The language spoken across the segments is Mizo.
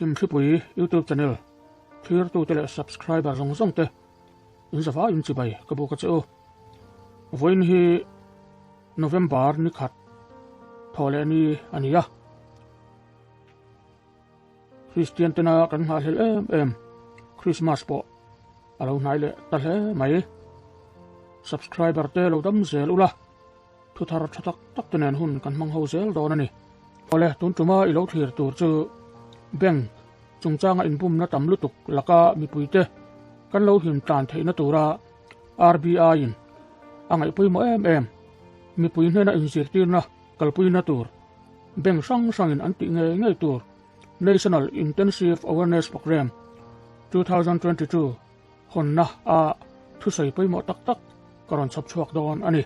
Chhimthlipui YouTube channel thlirtute leh subscriber zawng zawng te in zava in chibai ka buk a che u. Vawiin hi November ni khat thaw leh ni a ni a. Kristian tena kan nghahhlelh em em Christmas pawh a lo hnai leh ta hle mai. Subscriber te lo dam zel ula, thu thar tha tak tak te nen hun kan hmang ho zel dawn a ni. Awle, tun tuma i lo thlir tur chu bank chungchanga inbumna tam lutuk laka mipuite kan lo him tlan theihna tura RBI in a ngaih pawimawh em em mipui hnena inzirtirna kalpuina tur bank hrang hrangin an tih ngei ngei tur National Intensive Awareness Programme 2022 hawnna a thusawi pawimawh tak tak ka rawn chhawp chhuak dawn a ni.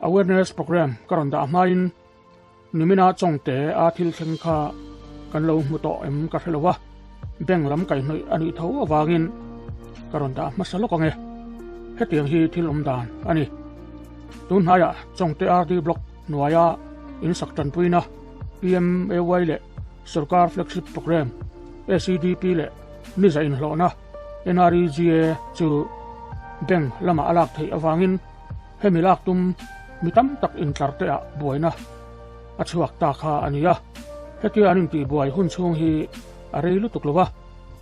Awareness Programme ka rawn dah hmain nimina Chawngte a thil thleng kha kan lo hmu tawh em ka hre lo a, bank lam kaihhnawih a nih tho avangin ka rawn dah hmasa lawk ang e. Hetiang hi thil awm dan a ni. Tun hnaiah Chawngte RD Block hnuaia insak tanpuina PMAY leh Sorkar Flagship Programme SEDP leh niza inhlawhna NREGA chu bank lamah a lak theih avangin hemi lak tum mi tam tak intlar te ah buaina a chhuak ta kha a ni a. Hetia an intihbuai hun chhung hi a rei lutuk lo a,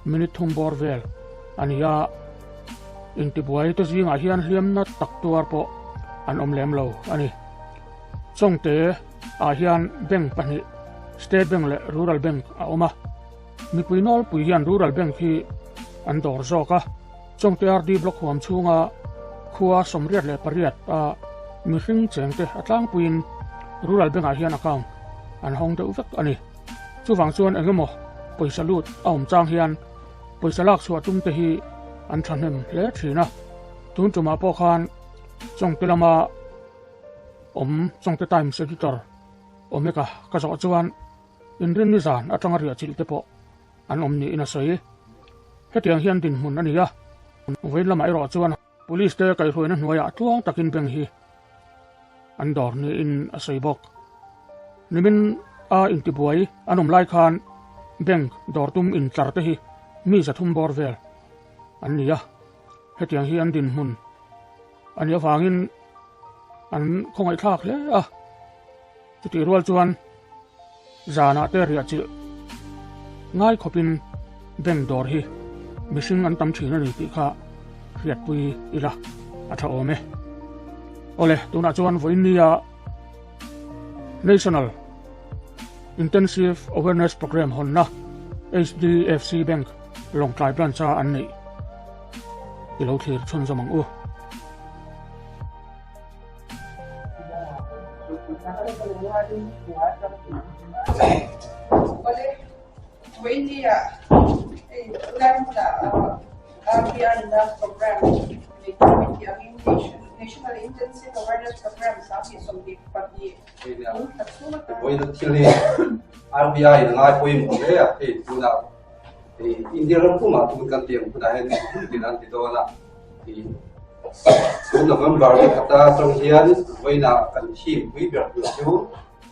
minute thum bawr vel a ni a. Intibuai te zingah hian hliamna tak tuar pawh an awm lem lo a ni. Chawngte ah hian bank pahnih State Bank leh Rural Bank a awm a. Mipui nawlpui hian Rural Bank hi an dawr zawk a, Chawngte RD Block huam chhunga khua 88 a mihring chengte a tlangpuiin Rural Bank ah hian account an hawng deuh vek a ni. Chuvang chuan eng emaw pawisa lut a awm chang hian pawisa lak chhuah tum te hi an thahnem hle thin a, tun tumah pawh khan Chawngte lama awm Chawngte Times editor Omega ka zawh chuan Inrinni zan atanga riah chilh te pawh an awm niin a sawi. Hetiang hian dinhmun a ni a, vawiin lamah erawh chuan Police te kaihhruaina hnuaiah tluang takin bank hi an dawr niin a sawi bawk. Nimin a intibuai an awm lai khan bank dawr tum intlar te hi mi 300 bawr vel an ni a, hetiang hi an dinhmun a nih avangin an khawngaihthlak hle a. Chutih rual chuan zanah te riah chilh ngai khawpin bank dawr hi mihring an tam thin a ni tih kha hriatpui ila a tha awm e. Awle, tunah chuan vawiin nia National Intensive Awareness Programme hawnna HDFC Bank Lawngtlai Branch-a an neih i lo thlir chhunzawm ang u. Vawiin thil hi RBI in a ngai pawimawh hle a, hei tunah India ram pumah tun kan tih ang hunah hian hun tin an ti dawn a. Tun November ni khata atang hian vawiinah kan theme pui ber tur chu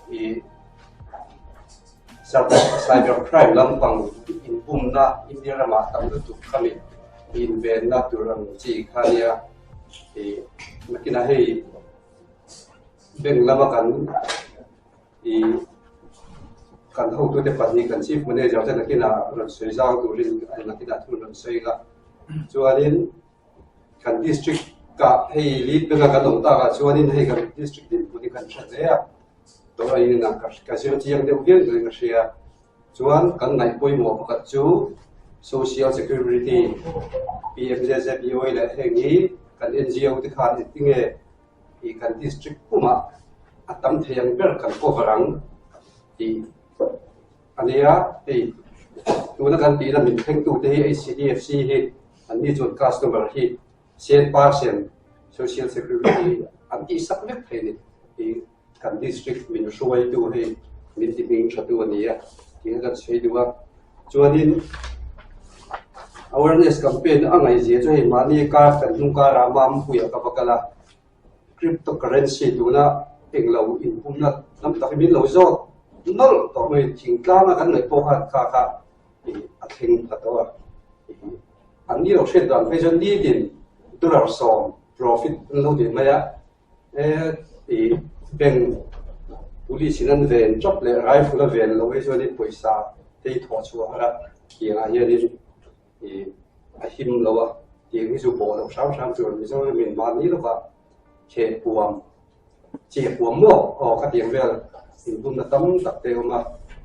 ih cyber crime lampang inbumna India ramah tam lutuk khami invenna tur ang chi kha nia ih nakinah hei bank lama kan I kan hotute pahnih kan chief manager te nakinah rawn sawi zau turin a nakinah thil rawn sawi nga. Chuanin kan district kah hei lead banga kan awm takah chuanin hei kan district dinhmun hi kan hre hle a. Tawh in ka zir chiang deuh viau turin ka hria. Chuan kan ngaih pawimawh pakhat chu Social Security PMJJBY leh heng hi kan NGO te khan engtinge i kan district pumah a tam thei ang ber kan cover ang tih a nia. Hei tuna kan tihna min thlengtute hi HDFC hi anni chuan customer hi cent percent social security an tihsak vek thei a ni. I kan district min hruaitu hei min ti hming thatu a ni a tih kan sawi duh a. Chuanin awareness campaign a ngaihzia chu hei mahni kar kan hnung karah Mampuia ka va kal a, cryptocurrency tuna englo inpumna tam tak hi min lo zawt. nawlh tawh mai thingtlanga kan ngaih pawh khan kha kha a thleng pha tawh a. An ni lo hriat dan phei chuan nitin dollar sawm profit an lo nei mai a, e bank police in an ven chawp leh rifle a ven loh hi chuanin pawisa te hi thawh chhuah a tiangah hianin a him lo a, tiang hi chu bawh loh hram hram tur Mizoram in mahni lova kheh puam Chiah huam maw? Aw ka tiang vel inbumna tam tak te awm a,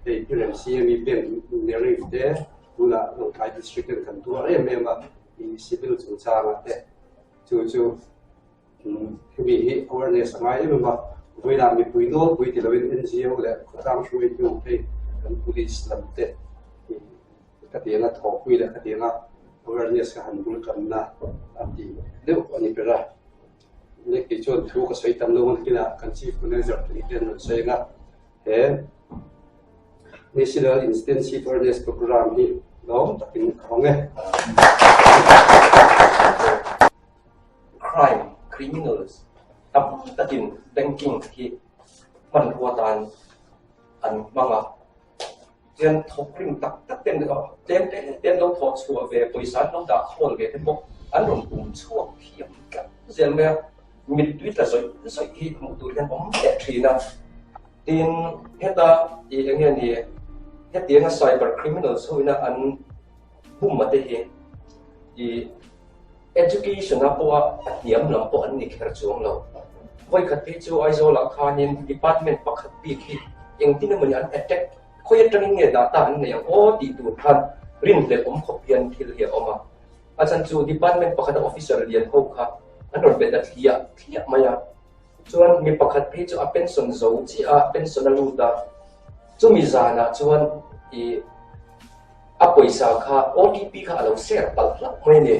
hei Pirem CME Bank Nerif te tunah Lawngtlai District ten kan tuar em em a, i civil chungchangah te chu chu hemi hi awareness a ngai em em a, vawiinah mipui nawlpui ti loin NGO leh khawtlang hruaitu hei kan police lam te ka tianga thawhpui leh ka tianga awareness ka han bul tamna a ti deuh a ni ber a. Nek kei chuan thu ka sawi tam lo ang kinah kan Chief Manager pahnih te an rawn sawi ang a, he National Intensive Awareness Programme hi lawm takin a hawng e. Crime, criminals, tam takin banking hi hmanrua tan an hmang a. Chuan thawk rim tak tak ten tlem te te an lo thawh chhuah ve pawisa an lo dah khawl ve te pawh an rawn um chhuak thiam tlat zel mai a, mittui tla zawih zawih hi hmuh tur hian awm leh thin a. Tin, heta ih eng nge ni hetianga cyber criminals ho ina an bum a te hi ih education a pawha a hniam lam pawh an ni kher chuang lo. Vawikhat phei chu Aizawlah khanin department pakhat bik hi engtin emawni an attack khawi atangin nge data an nei ang aw tih tur khan rinhlelh awm khawp hian thil hi a awm a. A chhan chu department pakhata officer lian ho kha an rawn bet a thliah thliah mai a. Chuan mi pakhat phei chu a pension zo chiah a, pension a lut a. Chumi zanah chuan ih a pawisa kha OTP kha a lo share palh hlauh mai a ni.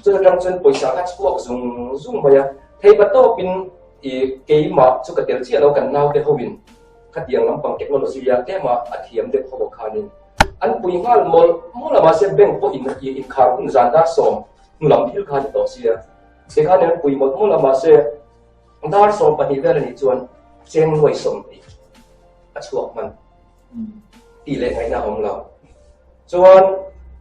Chutah tang chuan pawisa kha chhuak zung zung mai a, theipa tawpin i keimah chu ka tel chiah lo kan naute hoin khatiang lampang technology a tlema a thiam deuh ho khanin an pui nghal mawlh mawlh a mahse bank pawh in i inkhar hun zan dar sawm hnu lam thil kha a ni tawh sia tikhan an pui mawlh mawlh a mahse dar 12 vel a nih chuan cheng nuai 20 a chhuak hman. tih leh ngaihna a awm lo. Chuan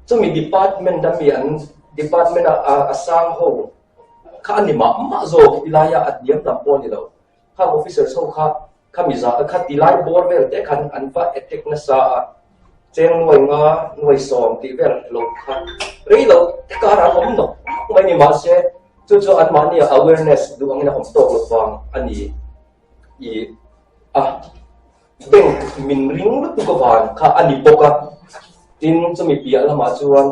chumi department a mi an department a a sang ho kha a ni mah mah zawk tilaia a hniam lam pawh a ni lo. Khang officers ho kha khami zah kha tilai bawr vel te khan an va attack nasa a, cheng nuai nga nuai sawm tih vel lo kha rei lo te karah an awm nawk nawk mai ni mahse chu chu anmahni awareness duh angin a awm tawk lo vang a ni i a. Bank min ring lutuk avan kha a ni bawk a, tin chumi piah lamah chuan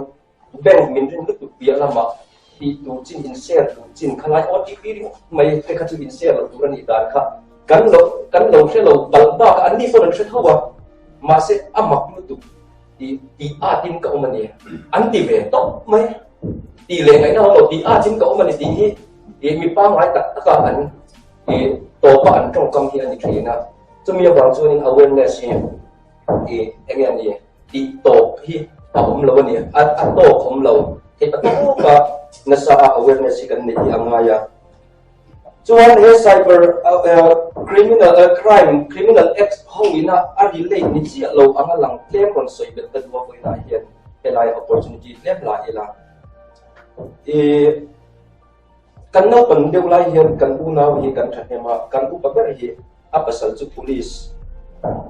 bank min ring lutuk piah lamah tih tur chin in share tur chin kha lai OTP ringawt mai te kha chu in share loh tur a nih dan kha kan lo kan lo hre lo palh bak a, anni pawh an hre tho a, mahse a mak lutuk tih tih at in ka awm a ni an ti ve tawp mai, tih leh ngaihna awm lo tih at in ka awm a ni tih hi ih mi pangngai tak tak a an ih tawpa an tawngkam hi a ni thin a. Chumi avang chuanin awareness hi i eng nge ni tih tawp hi a awm lo a ni, a a tawk awm lo. Hei a tawka nasa a awareness hi kan neih hi a ngai a. Chuan he cyber criminal crime criminal acts ho ina a relate ni chiah lo anga lang tlem rawn sawi belh ka duh a vawiinah hian helai opportunity tlem la ila. I Kan naupan deuh lai hian kan unau hi kan thahnem a, kan upa ber hi a pasal chu police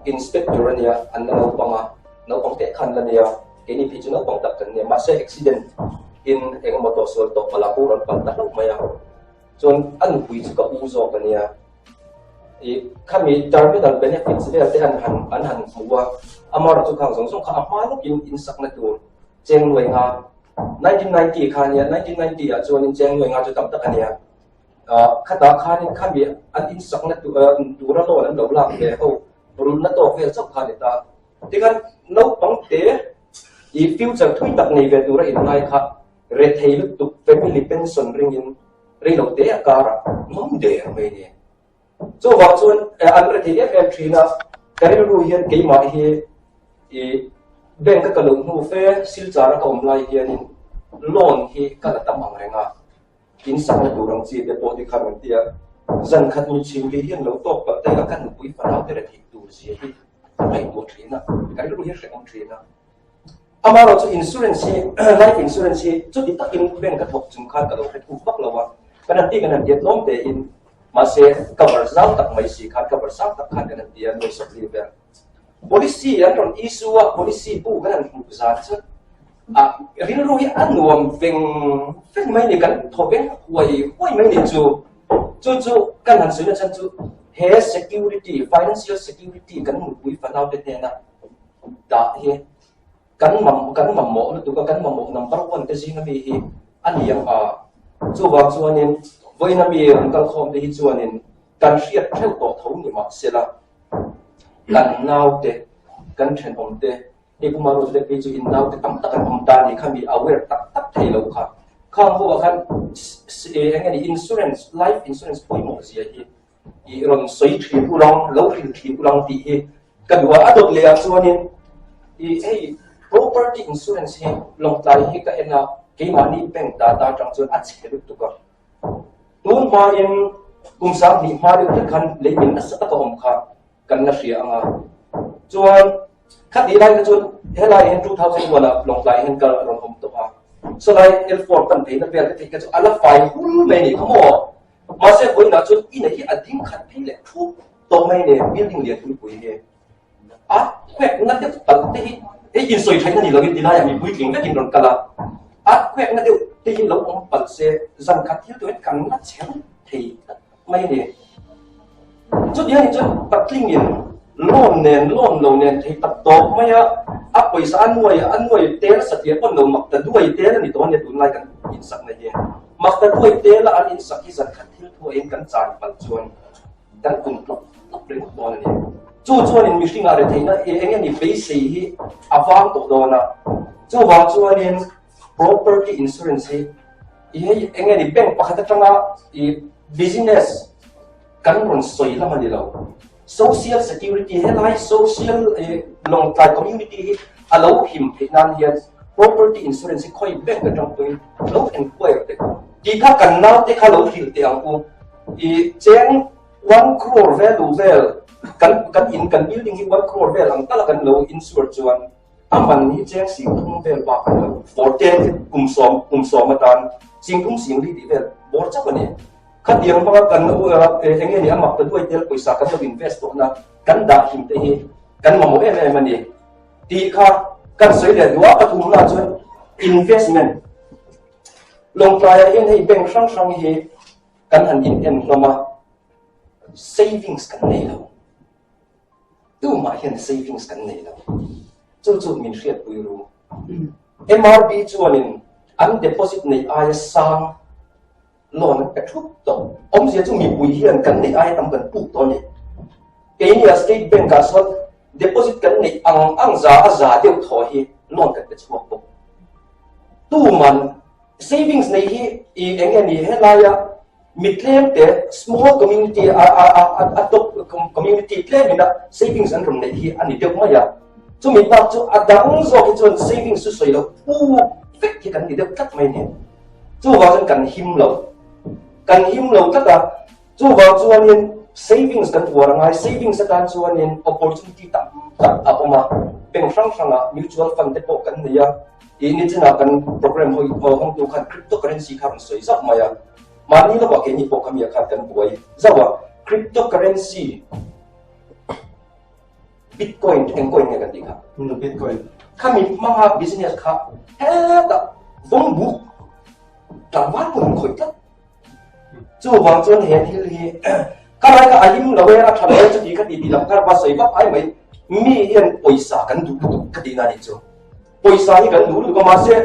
inspector a nia, an la naupang a, naupang teh khan la nia, keini phei chu naupang tak kan nia, mahse accident in eng emaw tawh sual tawh palh ah pawh rawn palh ta hlauh mai a, chuan a nupui chu ka u zawk a nia, ih khami terminal benefits vel te an han an han hmu a, amaherawhchu chu khang zawng zawng kha a hma lawkin insakna tur cheng nuai nga 1990 kha nia, 1990 ah chuanin cheng nuai nga chu tam tak a nia. Khatah khanin khami an insakna tura loan an lo lak ve ho rulhna tawk vel chauh kha a ni ta. Tikhan naupang te i future thui tak nei ve tura inngai kha rethei lutuk family pension ringin reilo te a karah nawm der mai a ni. Chuvang chuan an rethei em em thin a, ka rilru hian keimah hi i bank a ka lo hnu fe silchar a ka awm lai hianin loan hi ka la tam ang reng a, in sakna tur ang chi te pawh ti khan an ti a, zan khat mi chhim li hian lo tawk palh te a ka nupui fanau te rethei tur zia hi. ka ngaihtuah thin a, ka rilru hi a hrehawm thin a. Amaherawhchu insurance hi, life insurance hi chuti takin bank a thawk chung khan ka lo hre thuk vak lo a, kan han ti kan han tiat tlawm tein, mahse cover zau tak mai si khan, cover sang tak khan kan han ti a, nuai sawmli vel. Policy an rawn issue a, policy bu kan han hmuh zan chu a rilru hi a nuam veng veng mai ni, kan thaw veng huai huai mai ni chu. Chu chu kan han sawi na chhan chu he security, financial security kan nupui fanau te hnena dah hi kan mam kan mamawh lutuk a, kan mamawh number one te zinga mi hi a ni ang a. Chuvang chuanin vawiina mi rawn kalkhawm te hi chuanin kan hriat theuh tawh tho ni mahsela kan naute, kan thenawmte, hei Pu Maru te phei chu in naute tam tak an awm ta ni kha mi aware tak tak thei lo kha. Khang ho ah khan eng nge ni insurance, life insurance pawimawh zia hi i rawn sawi thin ulang, lo hril thin ulang tih hi ka duh a. A dawt leh ah chuanin i hei property insurance hi Lawngtlai hi ka en a, keimahni bank data atang chuan a chhe lutuk a. Tun hmain kum 2000 hma deuh hlek khan leimin nasa taka awm kha kan la hria ang a. Chuan khatih lai kha chuan helai hian 2001 ah Lawngtlai hian kal a rawn awm tawh a. Sawlai L4 pan theihna vel te theih kha chu a la fai hul mai a nih kha maw. Mahse vawiinah chuan ina hi a ding khat phei leh thup tawh mai nen building lian pui pui hi a khawekna deuh palh te hi hei insawi thaihna ni lovin tilaiah mipui tling vekin rawn kal a, a khawekna deuh te hi lo awm palh se zan khat thil turin kan la chher thei tlat mai a ni. Chuti a nih chuan patlingin loan nen loan lo nen thei tak tawp mai a, a pawisa a nuai a nuai tel satliah pawn lo mak ta duai tel a ni tawh a nia tunlai kan insakna hi. Mak ta duai tela an insak hi zan khat thil thuahin kan chan palh chuan kan kum tlawk tlawk ringawt dawn a ni. Chu chuanin mihringah retheihna eng nge ni beisei hi a vang tawh dawn a. Chuvang chuanin property insurance hi i hei eng nge ni bank pakhat atanga i business kan rawn sawi lam a ni lo. Social security helai social Lawngtlai community hi a lo him theih nan hian property insurance hi khawi bank atang pawhin lo enquire teh tih kha kan naute kha lo hrilh teh ang u. I cheng one crore value vel kan kan in kan building hi one crore vel ang tala kan lo insure chuan a man hi cheng 30,000 vel bak a ni lo. For ten kum 10 atan 30,000 30,000 tih vel bawr chauh a ni. Khatiang hmanga kan eng nge ni a mak ta duai tel pawisa kan lo invest tawhna kan dah him te hi kan mamawh em em a ni tih kha kan sawi leh duh a. Pathumna chuan investment Lawngtlaiah hian hei bank hrang hrang hi kan han in en hlawm a, savings kan nei lo. Tumah hian savings kan nei lo. Chu chu min hriatpui ru. MRB chuanin an deposit neih aia sang loan an pe thup tawh. Awmzia chu mipui hian kan neih aia tam kan puk tawh a ni. Keini a State Bank ah sawn deposit kan neih ang ang za a za deuh thaw hi loan kan pe chhuak bawk. Tuman savings nei hi i eng nge ni helaia mi tlem te small community a a a a a top community tlem ina savings an rawn neih hi a ni deuh mai a. Chumi bak chu a dang zawk hi chuan savings chu sawi loh pu vek hi kan ni deuh tlat mai ni. Chuvang chuan kan him lo. Kan him lo tlat a. Chuvang chuanin savings kan uar a ngai. Savings atan chuanin opportunity tam tak a awm a. Bank hrang hrangah mutual fund te pawh kan nei a. Tih ni chinah kan program hawi hawngtu khan cryptocurrency kha rawn sawi zauh mai a. Mahni lovah keini pawh khami ah khan kan buai zauh a. Cryptocurrency Bitcoin eng coin nge kan tih kha? Bitcoin. Khami hmanga business kha hetah vawng buk tlangval pawh in khawih tlat. Chuvang chuan he thil hi ka lai kha a him lo e, a tha lo e chuti kha ti tih lam kha va sawi vak ai mai. Mi hian pawisa kan duh lutuk ka tihna nih chu. Pawisa hi kan duh lutuk a, mahse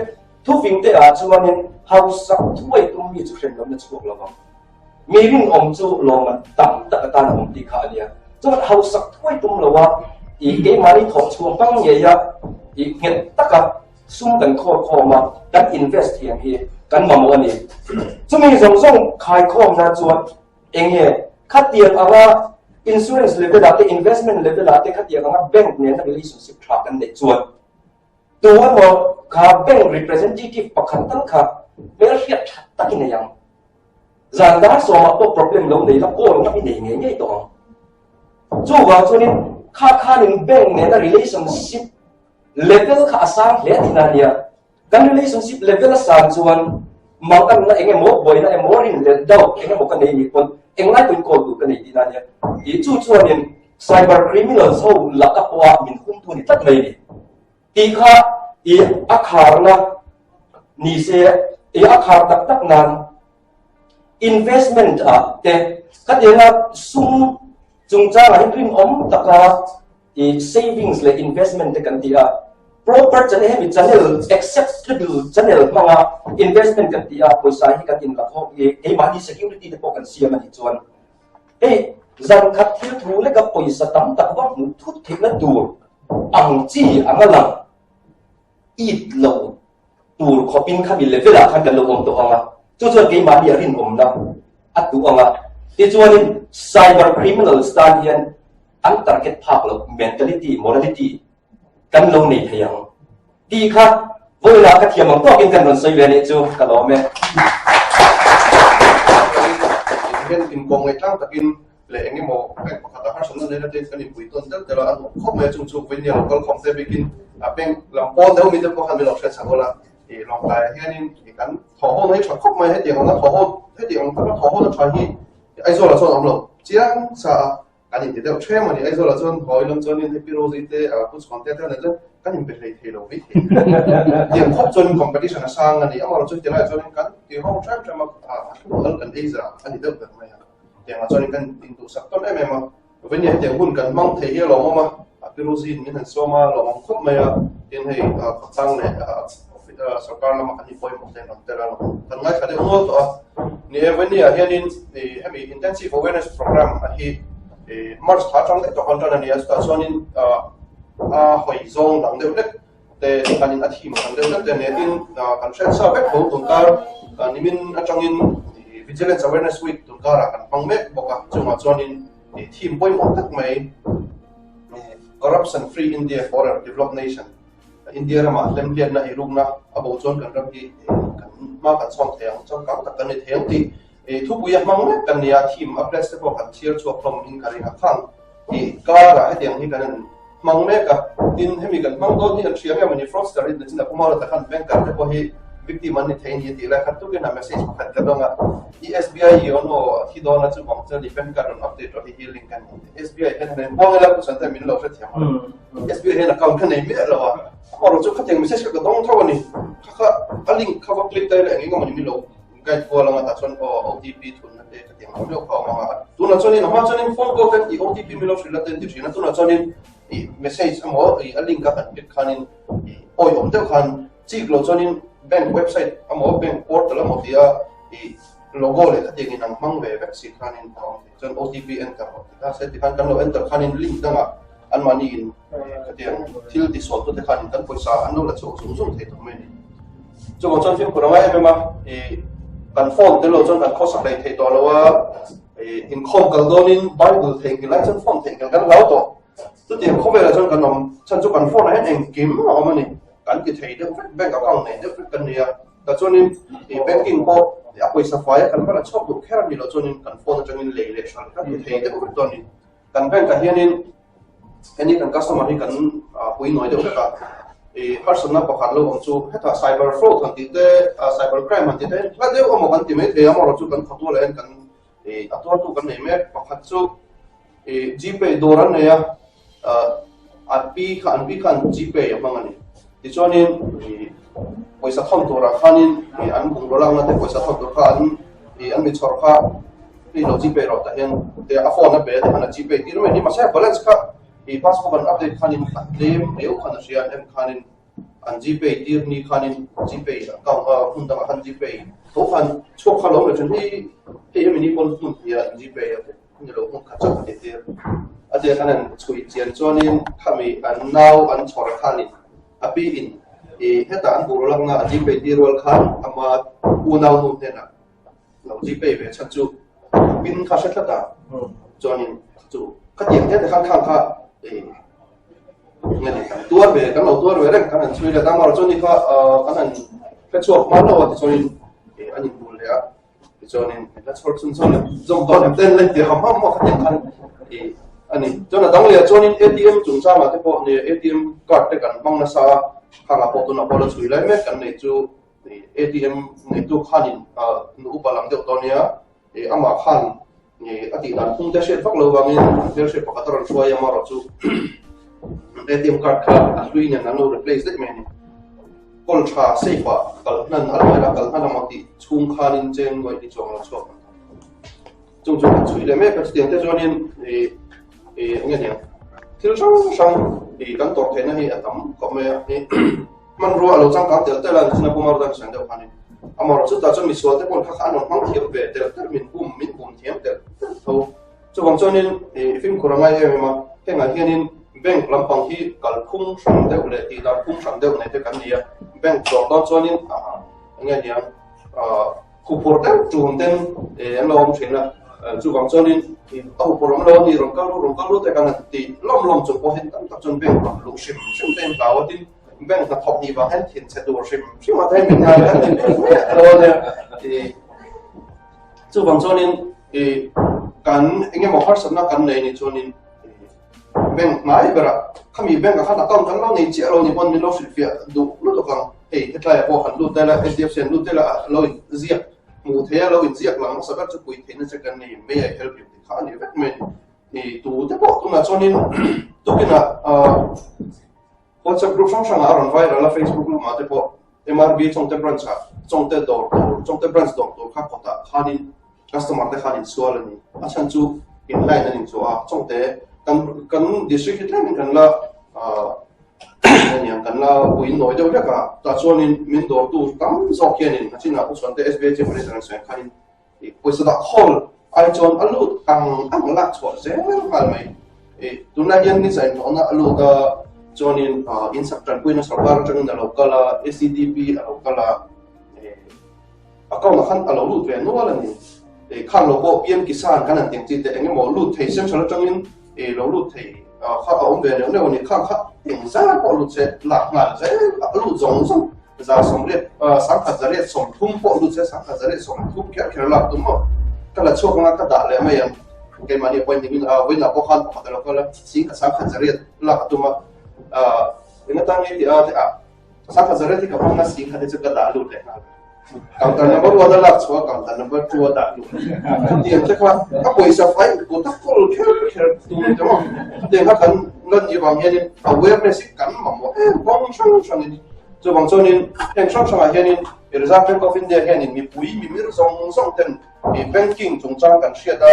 thufing te ah chuanin hausak thuai tum mi chu hrem lohna chhuak lo vang. Mi rinawm chu lawmman tam tak atan a awm tih kha a nia. Chuan hausak thuai tum lo a, i keimahni thawk chhuah hmang ngei a, i nghet taka sum kan khawl khawm a, kan invest thiam hi kan mamawh a ni. Chumi zawng zawng khaikhawmna chuan eng nge khatiang anga insurance level ah te, investment level ah te khatiang anga bank nena relationship tha kan neih chuan tu emaw kha bank representative pakhat tal kha hmelhriat tha tak i nei ang. Zan dar sawmah pawh problem lo nei la call ngam i nei ngei ngei tawh ang. Chuvang chuanin. Kha khanin bank nena relationship level kha a sang hle thin a nia. Kan relationship level a san chuan manganna eng emaw, buaina emaw, rin leh doubt eng emaw ka nei nih pawn englai pawhin call tur ka nei tihna a nia. Ih chu chuanin cyber criminals ho laka pawha min humtu a ni tlat mai a ni. Tih kha i a kharna ni se, i a khar tak tak nan investment ah te khatianga sum chungchangah hian rinawm taka i savings leh investment te kan ti a, proper channel hemi channel acceptable channel hmanga investment kan ti a, pawisa hi kan inla khawp i keimahni security te pawh kan siam a nih chuan hei zan khat thil thu leka pawisa tam tak va hmuh thut theihna tur ang chi anga lang it lo tur khawpin khami level ah khan kan lo awm tawh ang a, chu chuan keimahni a rinawmna a duh ang a, tichuanin cyber criminals tan hian an target phak loh mentality, morality kan lo nei thei ang tih kha vawilah ka thiam ang tawkin kan rawn sawi ve anih chu ka lawm e. Hian inkawm ngaihtlang takin leh eng emaw bank pakhat ah harsatna neih aṭangin kan inpui tawn tel tel a, an awm khawp mai a, chung chu vawinia lo kal khawm te bikin a bank lam pawn deuh mi te pawh khan min lo hriat chak awl a, ih lawngtlai ah hianin ih kan thawh ho na hi ṭha khawp mai, hetiang anga thawh ho hetiang ang taka thawh ho na ṭha hi Aizawl ah chuan a awm lo chiang sa a, kan inti deuh ṭhem a ni, Aizawl ah chuan hawi lam chuanin Happy Rose te Pu Chhuan te te chuan kan inpe hlei thei lo mai thei tiang khawp chuanin competition a sang a ni, amaherawhchu chu hetiang laiah chuanin kan ti ho ṭhem ṭhem a, a thu al kan ei za a ni deuh ber mai a. Tiangah chuanin kan induhsak tawn em em a, Vawin hetiang hun kan hmang thei hi a lawmawm a, a Piruzin min han sawm a, lawmawm khawp mai a, tin hei khawtlang leh sorkar lama kan inpawimawh te an rawn tel a, kan ngaithla deuh nual tawh a. Ni e, Vawin hianin hemi Intensive Awareness Programme a hi March thla atang daih tawh khan tan a ni a, chutah chuanin a hawi zawng dang deuh hlek te kanin a thim ang deuh hlek te nia tin kan hriat sa vek tho tunkar nimin atangin Vigilance Awareness Week tunkarah kan hmang mek bawk a, chungah chuanin theme pawimawh tak mai Corruption Free India for a Developed Nation, India ramah hlemhliatna eirukna a bo chuan kan ram hi kan hma kan chhawn thei ang, changkang tak kan ni thei ang tih thupui a hmang mek kan ni a, theme a pledge te pawh kan chhiar chhuak hlawm in ka ring a, khang karah hetiang hi kan hmang mek a, tin hemi kan hmang dawn hi an hria nge mawni fraudster in chin a pumau la takhan banker te pawh hi victim an ni thei ni tih lai khan tukin a message pakhat ka dawng a SBI hi awno thi dawn a chu bang chuan i banker rawn update rawh hi hi link a ni SBI hian han en ila pu sante min lo hrethiam a SBI hian account kha nei miah lo a amarawh chu khatiang message kha ka dawng tho a ni kha kha a link kha va click ta ila eng eng emawni min lo Guide kual anga tah chuan aw OTP thunna te ka ti ang deuh kha awm anga tunah chuanin a hma chuanin phone call khan i OTP min lo hrilh a te an ti thin a tunah chuanin i message emaw i a link a kan click khanin i awi awm deuh khan chik lo chuanin bank website emaw bank portal emaw tia i logo leh khatiang in ang hmang ve vek si khanin a awm thei chuan OTP enter rawh ti kha se tikhan kan lo enter khanin link dangah anmahni in khatiang thil tisual tute khanin kan pawisa an lo la chhuak zung zung thei tawh mai a ni. Chuvang chuan fimkhur a ngai em em a, ih kan phone tel lo chuan kan khawsak hlei thei tawh lo a, ih inkhawm kal dawnin Bible theihnghilh lai chuan phone theihnghilh kan hlau tawh. Chutiang khawvelah chuan kan awm chhan chu kan phone ah hian engkim a awm a ni, kan ti thei deuh vek, bank account nei deuh vek kan ni a, tah chuanin ih banking pawh a pawisa fai a kan va la chhuak duh kher a ni loh chuanin kan phone atangin lei leh hran kan ti thei deuh vek dawn a ni. Kan bank ah hianin heni kan customer hi kan pui nawi deuh vek a, ih harsatna pakhat lo awm chu hetah cyber fraud han tih te, cyber crime han tih te hla deuh emaw kan ti mai thei a, amaherawhchu kan khawtual ah hian kan ih a tuartu kan nei mek pakhat chu ih gpay dawr an nei a, an pi kha an pi khan gpay a hmang a ni. Tichuanin ih pawisa thawn turah khanin ih an bungraw lakna te pawisa thawn tur kha an ih an mi chhawr kha hei lo gpay rawh tah hian te a phone a pe a tikhan a gpay tir mai a ni mahse a balance kha ih passbook an update khanin a tlem riau khan a hria an em khanin an gpay tir ni khanin gpay account a hmun dangah khan gpay tho khan chhuak kha lo awm leh thin hei hei hemi ni pawn hmun hnih ah gpay a pe ni lo hmun khat chauh a ti tir a tia khan an chhui chian chuanin khami an nau an chhawr khanin a pi in ih hetah an buh lakna a gpay tir rual khan ama unau nu hnenah lo gpay ve chhan chu pin kha hre tlat a chuanin chu khatiang te te khan khang kha ih nge ni kan tuar ve kan lo tuar ve reng kan han chhui let a amaherawhchu ni kha kan han hre chhuak hman lo a tichuanin ih an inbul leh a tichuanin la chhawr chhun chhun zawm dawn em ten la inti ham ham maw khatiang khan ih. a ni. Chuan a dang leh ah chuanin ATM chungchangah te pawh nia ATM card te kan hmang nasa a, khangah pawh tunah pawh la chhui lai mek kan nei chu ATM neitu khanin nu upa lam deuh tawh nia amah khan a tih dan phung te hriat vak lo vangin hmelhriat pakhat a rawn hruai a amaherawh chu ATM card kha a hlui nen an lo replace daih mai a ni. Kawl tha safe ah kal hnan a lo ela kal hnan a maw tih chhung khanin cheng nuaih ni chuang lo chhuak an tam. Chung chu kan chhui leh mek a, chutiang te chuanin ih ih eng nge niang thil hrang hrang ih kan tawrh theihna hi a tam khawp mai a, ih hmanrua a lo changkang tel tel a nichina Pu Marudan sawi deuh khanin amaherawh chutah chuan misual te pawh kha kha an rawn hmang thiam ve tel tel min bum min bum thiam tel tel tho. Chuvang chuanin ih fimkhur a ngai em em a, hengah hianin bank lampang hi kalphung hrang deuh leh tih dan phung hrang deuh nei te kan ni a, bank zawh dawn chuanin ah eng nge niang ah Huphurh deuh ṭum ten an lo awm ṭhin a, chuvang chuanin a huphurh awm lo a ni, rawn kal ru, rawn kal ru te kan han ti lawm lawm chung pawh hian tam tak chuan bank rawn luh hrim hrim te in hlau a, tin bank hnathawk nih vang hian thinchhe tur hrim hrim a te min ngai kan ti mai mai a lo nia. Chuvang chuanin kan eng emaw harsatna kan nei ni chuanin bank hnai berah khami bank ah khan account kan lo nei chiah lo ni pawn min lo hrilhfiah duh lutuk ang. Hei hetlaiah pawh han lut tel a, HDFC han lut tel a, lo in ziak hmuh theih a, lo in ziak lang hmasa ber chu pui theihna che kan nei may I help you tih kha a ni vek mai a ni. Tu te pawh tunah chuanin tukinah WhatsApp group hrang hrangah a rawn viral a, Facebook lamah te pawh MRB Chawngte branch ah Chawngte dawr tur Chawngte branch dawr tur kha kawtah khanin customer te khan insual a ni. A chhan chu in line an inchhuah a, Chawngte kan kan district hi tlemin kan la aniang kan la ui nawi deuh hlek a, tah chuanin min dawrtu tam zawk hianin a chinah Pu Chhuante SBI Chief Manager an sawi ang khanin pawisa dah khawl ai chuan a lut ang ang lak chhuah zel nghal mai. Tunlai hian ni zain hlawhna a lut a, chuanin insak tanpuina sorkar atangin a lo kal a, SEDP a lo kal a, Account ah khan a lo lut ve nual a ni. Khan lo pawh PM Kisan kan han tih ang chi te eng emaw lut thei central atangin lo lut thei kha a awm ve neuh neuh a ni. Khan kha eng zar pawh lut se lak nghal zel a lut zawng zawng 180 130 pawh lut se 130 kher kher lak tum maw. Ka la chhuak anga ka dah leh mai ang. Keimahni appointment in vawiinah pawh khan pakhat a lo kal a, 1,100 lak a tum a. Eng atan nge tih a teh ah. 1,100 hi ka hmang a, 1,000 hi chu ka dah lut leh nghal. Counter number 1 a lak chhuah a, counter number 2 a dah lut. Chutiang te kha a pawisa fai kut a kawl kher kher tur te maw. Chutiang kha kan lan nih vang hianin awareness hi kan mamawh em kawng hrang hrangin. Chuvang chuanin heng hrang hrangah hianin Reserve Bank of India hianin mipui mimir zawng zawng ten banking chungchang kan hriat a,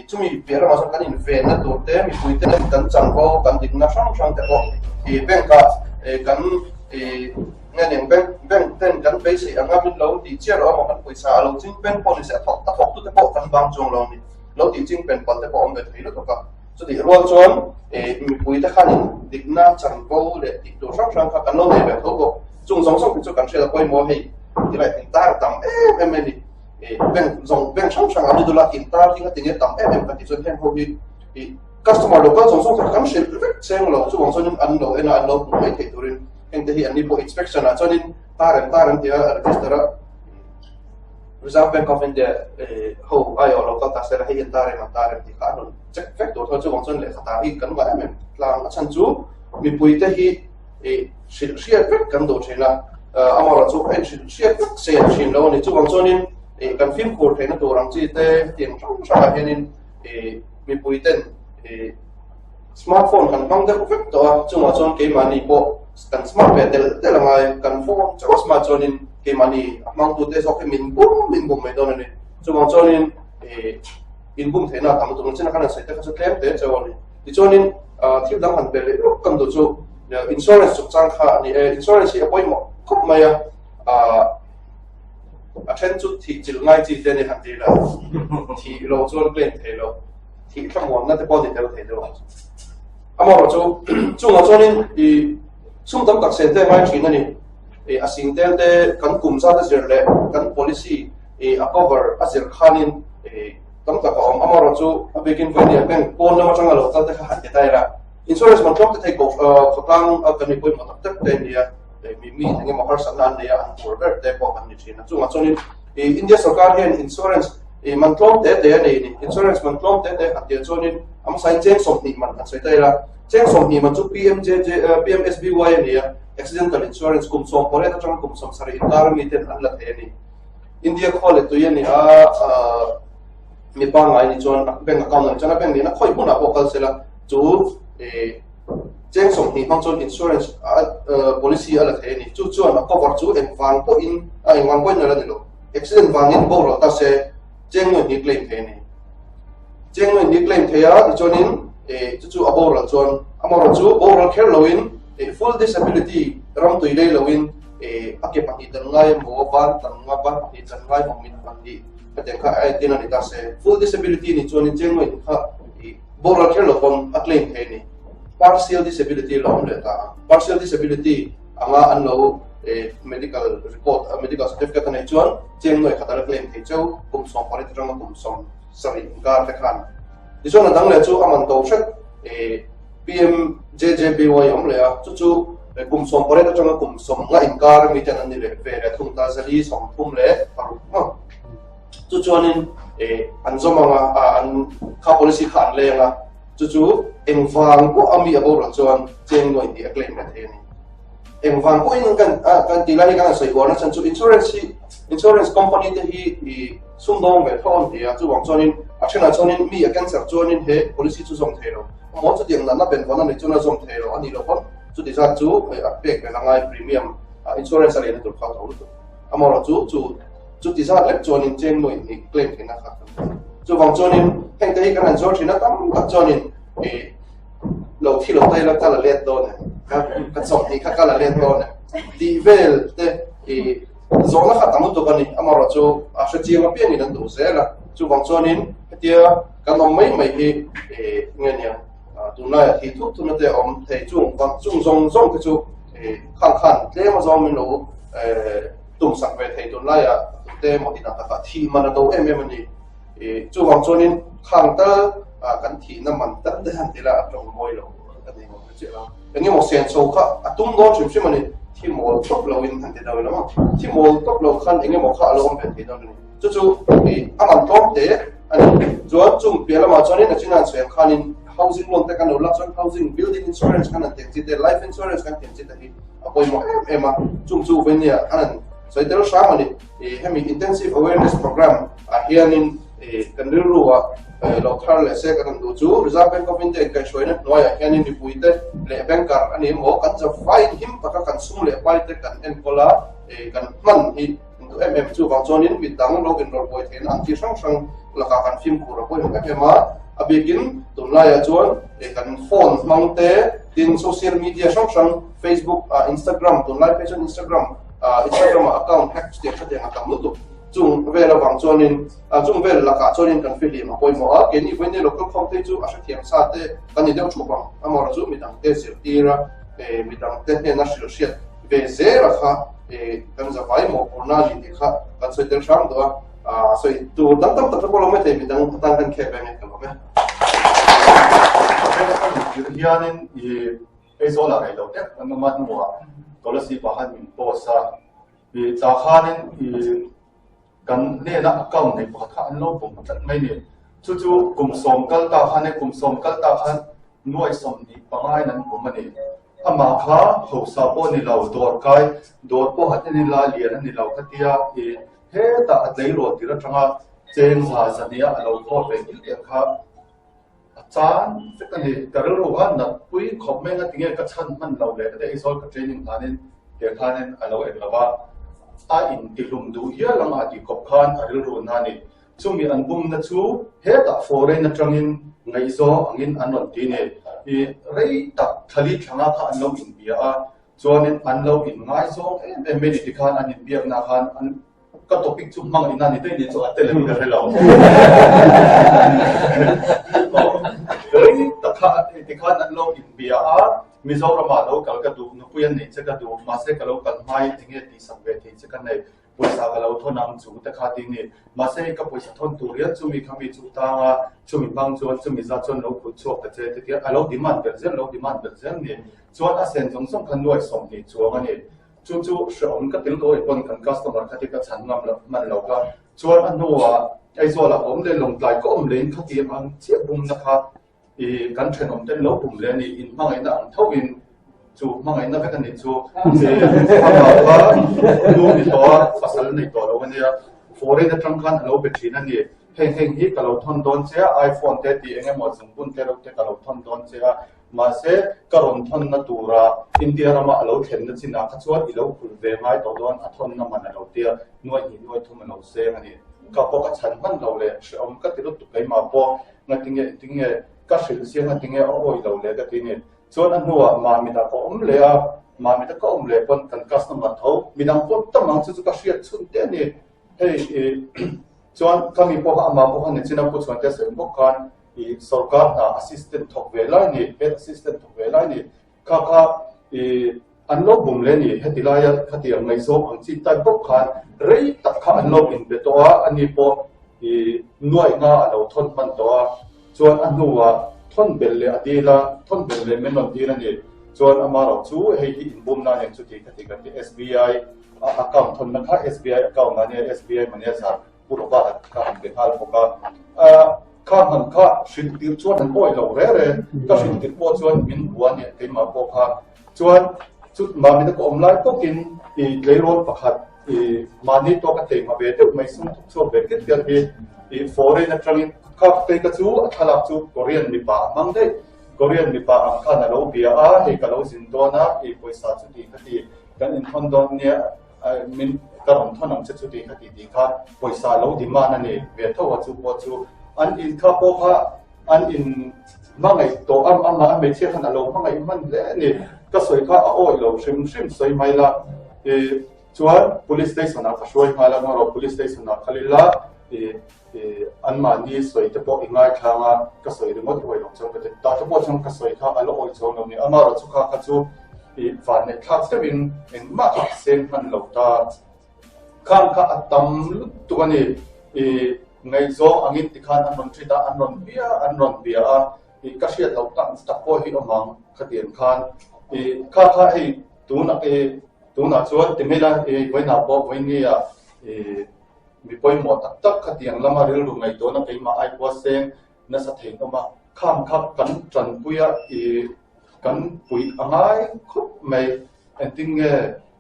chumi piah ramah chuan kan invenna tur te, mipui te kan chanvo kan dikna hrang hrang te pawh bank ah kan nge nen bank bank ten kan beisei anga min lo tih chiah loh amaw kan pawisa a lo ching pen pawh ni se a thawk a thawk tu te pawh kan bang chuang lo a ni, lo tih ching pen pal te pawh a awm ve thei lutuk a, chutih rual chuan mipui te khanin dikna chanvo leh tih tur hrang hrang kha kan lo nei ve tho bawk, chung zawng zawng te chu kan hriat a pawimawh hei tilai intar tam em em mai a ni. Bank zawng bank hrang hrang an dul a in tar hi ngatinge tam em em kan tih chuan heng ho hi ih customer local zawng zawng kan hrilh vek cheng lo chuvang chuanin an lo en a an lo hmuh mai theih turin heng te hi an ni pawh inspection ah chuanin tar em tar an tia register a Reserve Bank of India ho aiawh local ta sela hei an tar em an tar em tih kha an rawn check vek tur tho chuvang chuan lehkha tar hi kan ngah em em tlang a chhan chu mipui te hi ih hrilh hriat vek kan duh thin a amaherawh chu a inhrilh hriat vek se an hrin lo a ni. Chuvang chuanin ih kan fimkhur theihna tur ang chi te hetiang hrang hrangah hianin ih mipui ten ih smartphone kan hmang deuh vek tawh a, chungah chuan keimahni pawh kan smart ve tel tel angai, kan phone chauh a smart chuanin keimahni a hmangtute zawk hi min bum min bum mai dawn a ni. Chuvang chuanin ih inbum theihna a tam lutuk ang chin a kan han sawi te kha chu tlem te chauh a ni. Tichuanin thil dang han pe leh lawk kan duh chu insurance chungchang kha a ni e. Insurance hi a pawimawh khawp mai a, a then chu thih chilh ngai chi te a ni han ti la, thih lo chuan claim thei lo, thih thlamuanna te pawh a ni tel thei deuh ang. Amaherawh chu chungah chuanin i sum tam tak sen te ngai thin a ni. A sing tel te kan kum zat a zir leh kan policy a cover a zir khanin Tam tak a awm. Amaherawh chu a bikin vawinia bank pawn lam atanga lo kal te kha han ti ta ila. Insurance man tlawm te thei koh khawtlang a kan mi pawimawh tak tak te an ni a, mi mi eng emaw harsatna an nei a, an tur ber te pawh kan ni thin a. Chungah chuanin India sorkar hian insurance I man tlawm te te a nei ni. Insurance man tlawm te te han tia chuanin a hmasain cheng 20 man han sawi ta ila. Cheng 20 man chu PMJJ PMSBY a ni a, accidental insurance kum 18 atanga kum 70 inkar ami ten an la thei a ni. India khua leh tui a ni a, mi pangngai ni chuan bank account a ni chuan a bank nena khawi hmunah pawh kal sela chu cheng 20 hmang chuan insurance policy a la thei a ni. Chu chuan a cover chu engvang pawhin a engvang pawhin a la ni lo. Accident vangin boral ta se cheng nuai hnih claim thei a ni. Cheng nuai hnih claim thei a tichuanin chu chu a boral chuan amaherawh chu boral kher loin full disability ram tui lei loin a ke pahnih dan ngai emaw ban tan nga ban pahnih chan ngai emaw mit pahnih hetiang kha a entir a ni ta se full disability ni chuanin cheng nuai hnih kha boral kher lo pawn a claim thei a ni. Partial disability lo awm leh ta a, partial disability anga an lo medical report medical certificate a neih chuan cheng nuai khat a la claim thei cheu kum 18 atanga kum 70 inkar te khan. Tichuan a dang leh chu a man to hret PMJJBY awm leh a, chu chu kum 18 atanga kum 50 inkar mi ten an ni leh ve leh thung ta zali 36 maw. Chu chuanin an zawm anga an kha policy kha an leng a, chu chu engvang pawh a mi a boral chuan cheng nuai tih a claim leh thei a ni. Engvang pawhin kan kan tih lai hi kan han sawi uarna chhan chu insurance hi insurance company te hi i sumdawng ve tho an ti a, chuvang chuanin a thenah chuanin mi a cancer chuanin he policy chu zawm thei lo amaw chutiang natna benvawn a nih chuan a zawm thei lo a nih loh pawn chuti zat chu a pek ve la ngai premium insurance a lehna tur kha a tho lutuk amaherawh chu chu chuti zat lek chuanin cheng nuai hnih claim theihna kha kan hmu. Chuvang chuanin heng te hi kan han zuar thin a tam tak chuanin i lo thi lo ta ila ka la let dawn em, ka ka chawhnih kha ka la let dawn em tih vel te i zawhna kha tam lutuk a ni. Amaherawh chu a hre chiang apiangin an duh zel a, chuvang chuanin hetia kan awm mai mai hi i nge niang tunlaiah thih thut thutna te a awm thei chung chung zawng zawng te chu i khang khan tlem azawng min lo tum sak ve thei tunlaiah tute emaw tinah takah thih man a do em em a ni. Chuvang chuanin khang tal kan thihna man tal te han tila a tawng mawi lo ka nei ngawt chiah lo. Eng emaw sen chho kha a tum dawn hrim hrim a ni. Thi mawl tawp loin han ti dawi lo ang. Thi mawl tawp lo khan eng emaw kha a lo awm ve thei dawn a ni. Chu chu a man tlawm te a ni. Chuan chung piah lamah chuanin a chin an sawi ang khanin housing loan te kan lo lak chuan housing building insurance kan han tiang chi te, life insurance kan tiang chi te hi a pawimawh em em a, chung chu veinia an han sawi tel hram a ni. Hemi intensive awareness program ah hianin kan rilru ah lo thar leh se kan han duh chu Reserve Bank of India in kaihhruaina hnuaiah hianin mipuite leh banker a ni emaw kan zavaiin him taka kan sum leh paite kan enkawl a, kan hman hi an duh em em. Chuvang chuanin midang lo inrawlh buai theihna ang chi hrang hrang lakah kan fimkhur a pawimawh em em a, a bikin tunlaiah chuan kan phone hmang te tin social media hrang hrang Facebook ah Instagram tunlai phei chuan Instagram ah Instagram ah account hack chutiang hre tiang a tam lutuk chung vel avang chuanin chung vel lakah chuanin kan fihlim a pawimawh a keini vawiin local khawm te chu a hrethiam sa te kan ni deuh thup ang amaherawh chu midang te zirtir a midang te hnena hrilh hriat ve zel a kha kan zavai mawhphurhna a ni tih kha kan sawi tel hram duh a sawi tur dang tam tak te pawh lo mai thei midang atan kan khep em em ka lawm e. Hianin i Aizawl ah rei lo deuh kan awm a hnuah Kolasib ah khan min post a, i tah khanin i kan hnena account nei pakhat kha an lo bawm tlat mai ni. Chu chu kum sawm kal ta khan e kum sawm kal ta khan nuai 25 in an bawm a ni. Amah kha hausa pawh ni lo, dawr kai dawr pawh a ni la lian a ni lo khatia i hetah a tleirawl tir atanga cheng za zania a lo thawl ve ngil te kha A chan vek a ni. Ka rilru kha nat pui khawp mai nga tinge ka chhan hman lo leh ka te Aizawl ka training hlanin te khanin a lo en lo va, a intihlum duh hial ang a tih khawp khan a rilru na a ni. Chumi an bumna chu hetah foreign atangin ngaihzawng angin an rawn ti ni. I rei tak thlali thlanga kha an lo inbia a, chuanin an lo inngaizawng em em mai ni tikhan an inbiakna khan an Ka topic chu hmang ina ni daih ni chu a tel em ka hre lo. Rei tak kha tikhan an lo inbia a, Mizoramah lo kal ka duh, nupui an neih che ka duh, mahse ka lo kal hmai enge tihsak ve thei che ka nei, pawisa ka lo thawn ang chu te kha ti ni. Mahse ka pawisa thawn tur hian chumi kha mi chu tang a, chumi hmang chuan chumi zat chuan lo khut chhuak ta che ti tiang a lo demand belh zel, lo demand belh zel ni. Chuan a sen zawng zawng kha nuai 20 chuang a ni. Chu chu hrehawm ka til kawi pawn kan customer kha ti ka chhan ngam lo hman lo ka. Chuan a hnuah Aizawl ah ka awm leh Lawngtlai ka awm leh in khatiang ang chiah bumna kha i kan thenawm ten lo bum leh a ni. In hmangaihna ang tho in chu hmangaihna vek a nih chu. Amah kha nu ni tawh a, pasal nei tawh lo a nia. Foreign atang khan a lo be thin a ni. Heng heng hi ka lo thawn dawn che a, iPhone te tih eng emaw zungbun te reuh te ka lo thawn dawn che a. Mahse, ka rawn thawnna tura India rama a lo thlenna chinah kha chuan i lo phul ve ngai tawh dawn, a thawnna man a lo tia, nuai hnih nuai thum a lo seng a ni. Ka pawh ka chhan hman lo leh hrehawm ka ti lutuk keimah pawh ngatinge tinge ka hrilh zia ngatinge a awi lo leh ka ti ni. Chuan a hnuah Mamit-ah ka awm leh a, Mamit-a ka awm leh pawn kan customer tho, midang pawh tam ang chu chu ka hriat chhun te a ni. Hei i chuan ka mi pawh kha amah pawh kha nichina pu chhuan te a sawi bawk khan i sorkar hna assistant thawk ve lai ni, head assistant thawk ve lai ni, kha kha i an lo bum leh ni, heti laia khatiang ngaihzawng ang chi type bawk khan rei tak kha an lo inbe tawh a, ani pawh i nuaih nga a lo thawn hman tawh a, chuan a hnuah thawn belh leh a dil a, thawn belh leh min rawn dil a ni, chuan amarawh chu hei hi inbumna a nen chuti khati kan ti SBI a account thawnna kha SBI account a nia, SBI manager Pu Robert kha han be nghal bawk a, kha hman kha hrilh tir chuan an awih lo re re, ka hrilh tir pawh chuan min hua nia keimah pawh kha chuan chu mahni ka awm lai tawkin i tleirawl pakhat i mahni tawk a theihma ve deuh mai sum thawk chhuak ve tir tir hi i foreign atangin kha phei ka chu a thlalak chu Korean mipa a hmang daih, Korean mipa ang khan a lo bia a, hei ka lo zin dawn a, i pawisa chu ti kha ti kan inthawn dawn nia. Min ka rawn thawn ang che chu tih kha ti tih kha pawisa lo demand a ni ve tho a chu pawh chu an in kha pawh kha an in hmangaih tawh am ama a hmeichhia khan a lo hmangaih hman hle a ni ka sawi kha a awih lo hrim hrim sawi mai la i chuan police station ah ka hruai nghal a ngaw police station ah kal ila i anmahni sawi te pawh i ngaithlang a ka sawi ringawt awih lo chuan ka ti tah te pawh chuan ka sawi kha a la awih chuang lo ni amaherawh chu kha kha chu i vanneih thlak deuhin engmah kha a seng hman lo ta khang kha a tam lutuk a ni i ngaihzawng angin tikhan an rawn treat a an rawn bia an rawn bia a i ka hriat loh tak tak pawh hi awm ang khatiang khan i kha kha hei tunah i tunah chuan ti mai la i vawiinah pawh vawinia i Mi pawimawh tak tak khatiang lama rilru ngaihtuahna keimah ai pawh a seng nasa thei hlawm a, kham kha kan tanpui a, i kan puih a ngai khawp mai. Engtin nge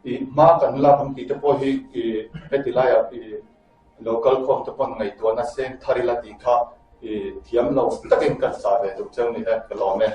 i hma kan lak ang tih te pawh hi i heti laiah i local khawm te pawn ngaihtuahna seng thar ila tih kha i thiam lo takin kan sa ve duh cheu ni e, ka lawm e.